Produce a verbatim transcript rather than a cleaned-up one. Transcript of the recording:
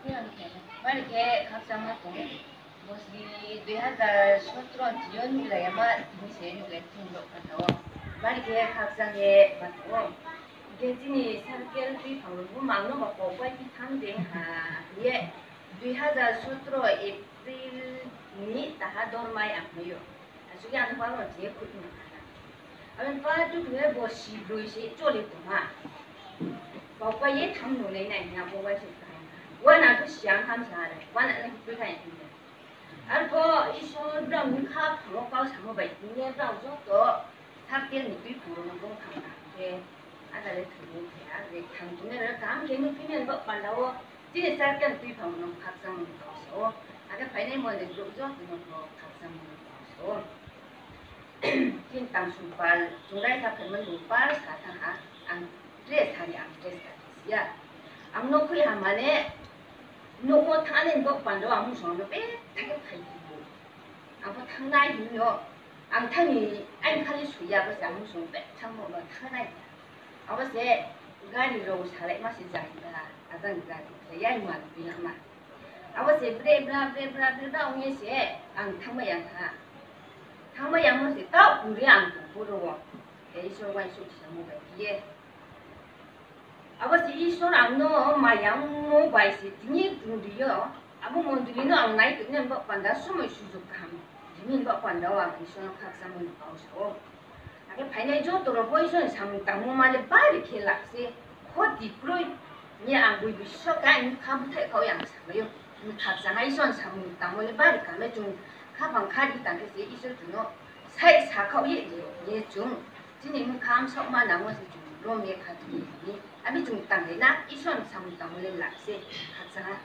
Bari khe khakchangma tong. Bosi dui hazar sotro June July ma tini se July tini rao kha tao. Bari khe khakchang ye ma tong ou. Hing khe chini circle tuiphang rao bo mang no ba kau pai phi thanng de ha ye dui hazar sotro April ni taha dormai ang mai ou. Asuh khe ang no pa rao je khuh no ha. Abo ni pa tu khe bosi broi se chole tong ha. Kau pai ye thanng no nai nai hing abo bai se kaham. Wana tu siang ham sa ha re. Wana na khe tui khai hing ye. Arpho Isor brao ni khaphang wo kau samo bai khe ye brao joto circle ni tuiphang rao no bung kham kha khe, ada le thoi ni khe, ada le thang tongnai rao kaham khe nuhphi nai baoh panda wo, chini circle ni tuiphang rao no khakchangmo ni kau sa ou. Akhe phainai mondir brouh joto no pho khakchangmo ni kau sa ou. Chini tang sung pal, chung raisa phaimo ni pal sa thanng ha, ang dress ha ni ang dress ka si ya. Ang no khui ha mane, nouh wo thanng nai ni baoh panda wo ang mung song no betha khe phai di bo. Ang pho thanngnai hing no, ang thanng ni, aini khali soi ya bo se ang mung song betha mo ba thanngnai. Abo se gari rao salaima se jang ba, ajang gari khe ya ni man bi na ma. Abo se bre bra, bre bra, bre bra ong ye se ang thanngmai ya ha. Thanngmai yamo se taoh puri ang tong pho ro wo. Khe Isor uaingsouh samo bai khe ye. Abo se Isor ang no mayangmo bai se tini tong ri yo. Abo mondoli no ang nai tongnai ni baoh panda somoi sujug kaham ri ni baoh panda wo ang Isor no khakchangmo ni kau sa ou. Akhe phainai joto rao pho Isor ni samung tangmo ma le bari khe lak se, khoti kroi. Hing ye ang boi biso ka ni kha búthaih kha ye ang samai ou. Khakchang ha Isor ni samung tangmo le bari kaham le chung khaphang kha di tang khe se Isor chung no saih sakhaoh ye ri ye chung chini mkha bsaohma nangmo se chung rom ye kha di ni. Abo chung tanglai na Isor ni samung tangmo le lak se khakchang ha.